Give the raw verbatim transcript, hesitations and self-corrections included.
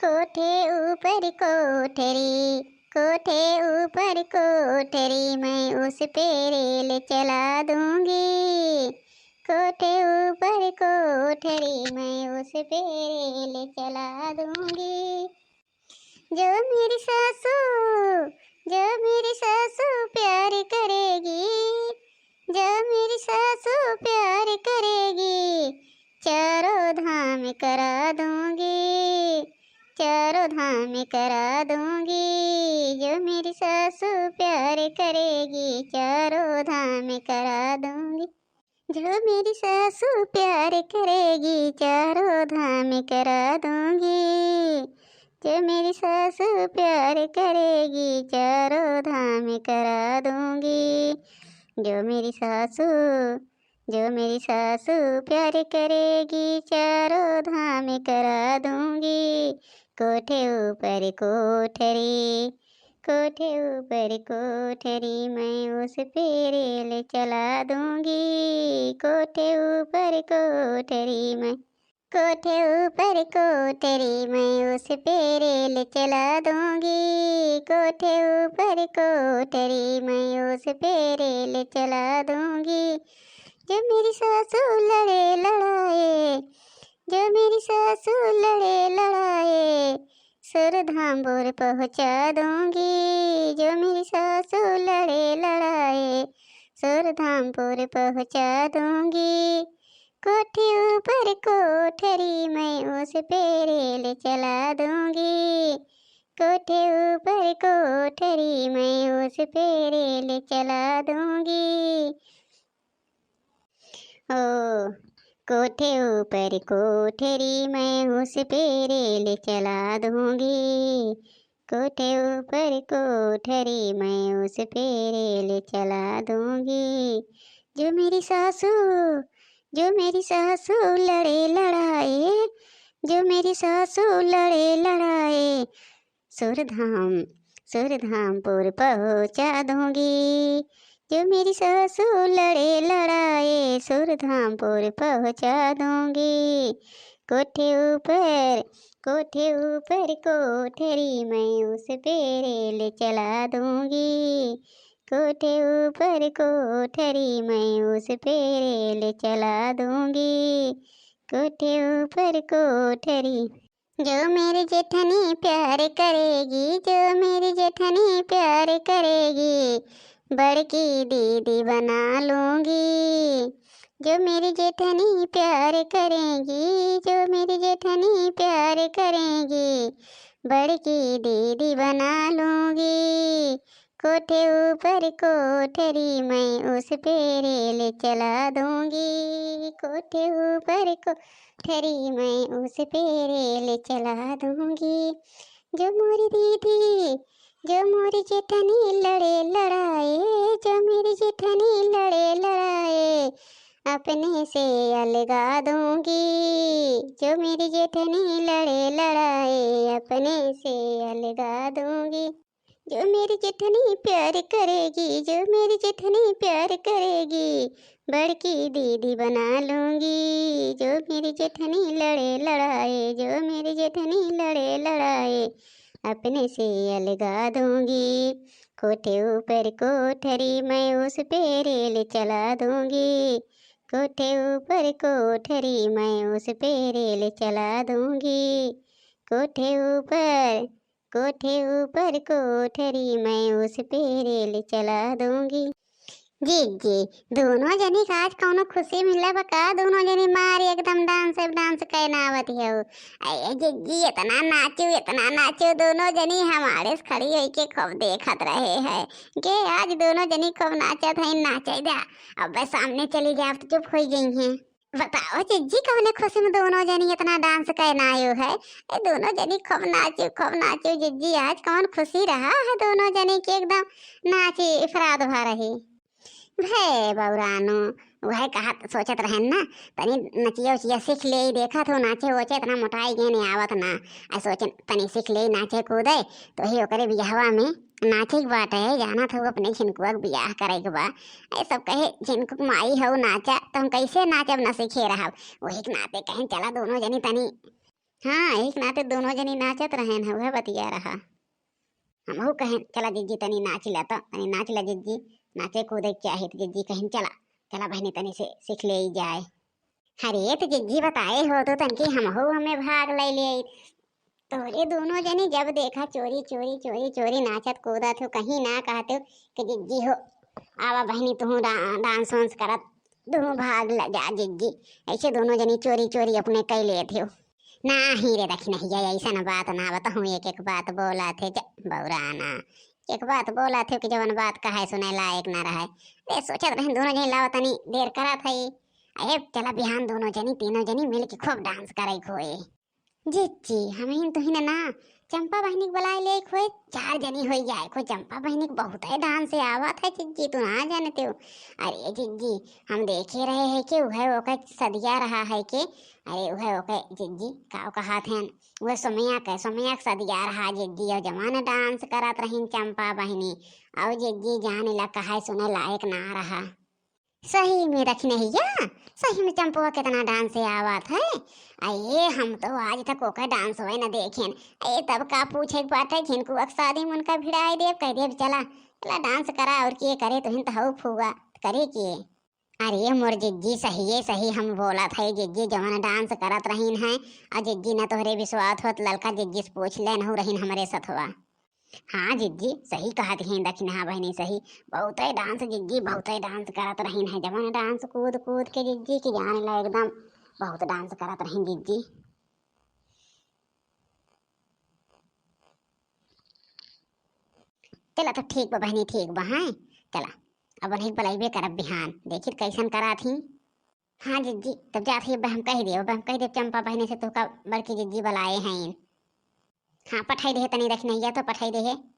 कोठे ऊपर कोठरी, कोठे ऊपर कोठरी, मैं उस पे रेल चला दूंगी। कोठे ऊपर कोठरी, मैं उस पे रेल चला दूंगी। जो मेरी सासू, जो मेरी सासू प्यार करेगी, जो मेरी सासू प्यार करेगी, चारों धाम करा दूंगी, चारों धाम करा दूंगी। जो मेरी सासू प्यार करेगी, चारों धाम करा दूंगी। जो मेरी सासू प्यार करेगी, चारों धाम करा दूंगी। जो मेरी सासू प्यार करेगी, चारों धाम करा दूंगी। जो मेरी सासू, जो मेरी सासू प्यार करेगी, चारों धाम करा दूंगी। कोठे ऊपर कोठरी, कोठे ऊपर कोठरी, मैं उस पे रेल चला दूंगी। कोठे ऊपर कोठरी, मैं, कोठे ऊपर कोठरी, मैं उस पे रेल चला दूंगी। कोठे ऊपर कोठरी, मैं उस पे रेल चला दूंगी। जो मेरी सासू लड़े लड़ाए, जो मेरी सासू लड़े लड़ाए, सुरधामपुर पहुँचा दूंगी। जो मेरी सासू लड़े लड़ाए, सुरधामपुर पहुँचा दूंगी। कोठे ऊपर कोठरी, मैं उस पे रेल चला दूंगी। कोठे ऊपर कोठरी, मैं उस पे रेल चला दूंगी। ओ, कोठे ऊपर कोठरी, मैं उस पे रेल चला दूंगी। कोठे ऊपर कोठरी, मैं उस पे रेल चला दूंगी। जो मेरी सासू, जो मेरी सासू लड़े लड़ाए, जो मेरी सासू लड़े लड़ाए, सुरधाम, सुरधामपुर पहुँचा दूंगी। जो मेरी सासू लड़े लड़ाए, सुरधामपुर पहुँचा दूंगी। कोठे ऊपर, कोठे ऊपर कोठरी, मैं उस पे रेल चला दूंगी। कोठे ऊपर कोठरी, मैं उस पे रेल चला दूंगी। कोठे ऊपर कोठरी। जो मेरी जेठनी प्यार करेगी, जो मेरी जेठनी प्यार करेगी, बड़की दीदी बना लूंगी। जो मेरी जेठनी प्यार करेगी, जो मेरी जेठनी प्यार करेगी, बड़की दीदी बना लूंगी। कोठे ऊपर कोठरी, मैं उस पे रेल चला दूंगी। कोठे ऊपर कोठरी, मैं उस पे रेल चला दूंगी। जो मोरी दीदी, जो मोरी जेठनी लड़े लड़ाए, जो मेरी जेठनी लड़े लड़ाए, अपने से अलगा दूंगी। जो मेरी जेठनी लड़े लड़ाए, अपने से अलगा दूंगी। जो मेरी जेठनी प्यार करेगी, जो मेरी जेठनी प्यार करेगी, बड़की दीदी बना लूंगी। जो मेरी जेठनी लड़े लड़ाए, जो मेरी जेठनी लड़े लड़ाए, अपने से अलगा दूंगी। कोठे ऊपर कोठरी, मैं उस पे रेल चला दूंगी। कोठे ऊपर कोठरी, मैं उस पे रेल चला दूंगी। कोठे ऊपर, कोठे ऊपर कोठरी, मैं उस पे रेल चला दूंगी। जिज्जी, दोनों जनी का आज कौनो खुशी मिला बा का? दोनों जनी मार एकदम dance, dance करना आवत हो। अरे जिज्जी, इतना नाचू, इतना नाचू, दोनों जनी हमारे से खड़ी होइके खूब देखत रहे हैं कि आज दोनों जनी खूब नाचत हैं, नाचे दा। अब बस सामने चली जाए तो चुप हो गई हैं। बताओ जिज्जी, कौने खुशी में दोनों जनी इतना dance करना आयो है? ए, दोनों जनी खूब नाचो, खूब नाचो जिज्जी, आज कौन खुशी रहा है दोनों जनी के एकदम नाचे इफराद भा रही। भे बौरानो, वह कहत सोचत रहन ना, तनी नचिया उचिया सीख ले, देखत हो नाचे वोचे इतना मोटाई गए नहीं आवत ना, आ सोचन तनी सीख ले नाचे कूदे, तो ही ओकरे बियाहवा में नाचे के बाटे, जानत हो अपने झिनकुआ के बियाह करे के बा। ए सब कहे, "झिनकू के माई हऊ नाचा, तो हम कैसे नाचब ना सीखे रहब?" वही के नाते कहें, "चला दोनों जनी तनी हाँ, एक नाते दोनों जनी नाचत रहेन है, उहे बतिया रहा। हमहू कहेन, "चला जिज्जी, तनी नाच ला तो, तनी नाच ला जिज्जी, नाचे कूदे के चाही।" तो जिज्जी कहेन, "चला, चला बहिनी, तनी से सीख ले जाए।" अरे तो जिज्जी बताए हो तो तनकी हमहू हमें भाग ले ले। तोरे दोनों जनी जब देखा चोरी चोरी चोरी चोरी नाचत कूदत हो, कहीं ना कहते हो कि जिज्जी हो, आवा बहिनी तुहू डा-, डांस वांस करत, तुहू भाग ल जा जिज्जी। ऐसे दोनों जनी चोरी चोरी अपने कई लेत हो। नाही रे दखिनहिया, ऐसन बात ना बताऊँ, एक एक बात बोला थे ज-, बौरा ना, एक बात बोला थे कि जवन बात कहे सुने लायक ना रहे। अरे सोचत रहे दोनों जनी लावा तनी देर करत है, अरे चला बिहान दोनों जनी तीनों जनी मिल के खूब डांस करे खोए। जिज्जी, हमहिन तुहिन ना, चंपा बहिनी के बुलाए ले खोए, चार जनी होई जाए खोए, चंपा बहिनी के बहुत है डांस से आवत है जिज्जी, तू ना जानते हो। अरे जिज्जी, हम देखे रहे है कि उहे ओके सदिया रहा है कि, अरे उहे ओके जिज्जी, का कहत हैं, उहे सोमया के, सोमया के सदिया रहा जिज्जी, और जवान डांस करत रहीन चंपा बहिनी, और जिज्जी जान ला कहे सुने लायक ना रहा। सही में दखिनहिया, सही में चंपुआ कितना डांस से आवत है। अये हम तो आज तक ओकर डांस होए न देखेन। अये तब का पूछे के बाटे, झिनकुआ के शादी में उनका भिड़ाई देब, कह देब चला, चला डांस करा, और के करे, तुहिन तो हऊ फुआ, करे के। अरे मोर जिज्जी, सहिए सही हम बोलत है जिज्जी, जवन डांस करत रहीन है, और जिज्जी न तोहरे विश्वास होत, ललका जिज्जी से पूछ ले, नहू रहीन हमरे सथवा। हाँ जिज्जी, सही कहत ही दखिनहा बहिनी, सही। बहुतै डांस जिज्जी, बहुतै डांस करत रहीन है, जवन डांस कूद कूद के जिज्जी की जान ला एकदम बहुत डांस करत रहीन जिज्जी। चला तो ठीक बा बहिनी, ठीक बा, हैं? चला, अब उन्हें बुलाइबे करब बिहान, देखित कैसन करत ही। हाँ जिज्जी, तब जात ही, अब हम कह देब, अब हम कह देब चंपा बहिनी से तोहका बड़की जिज्जी बुलाए हैं। हाँ, पठाई देहे तनी दखिनहिया तो पठाई देहे।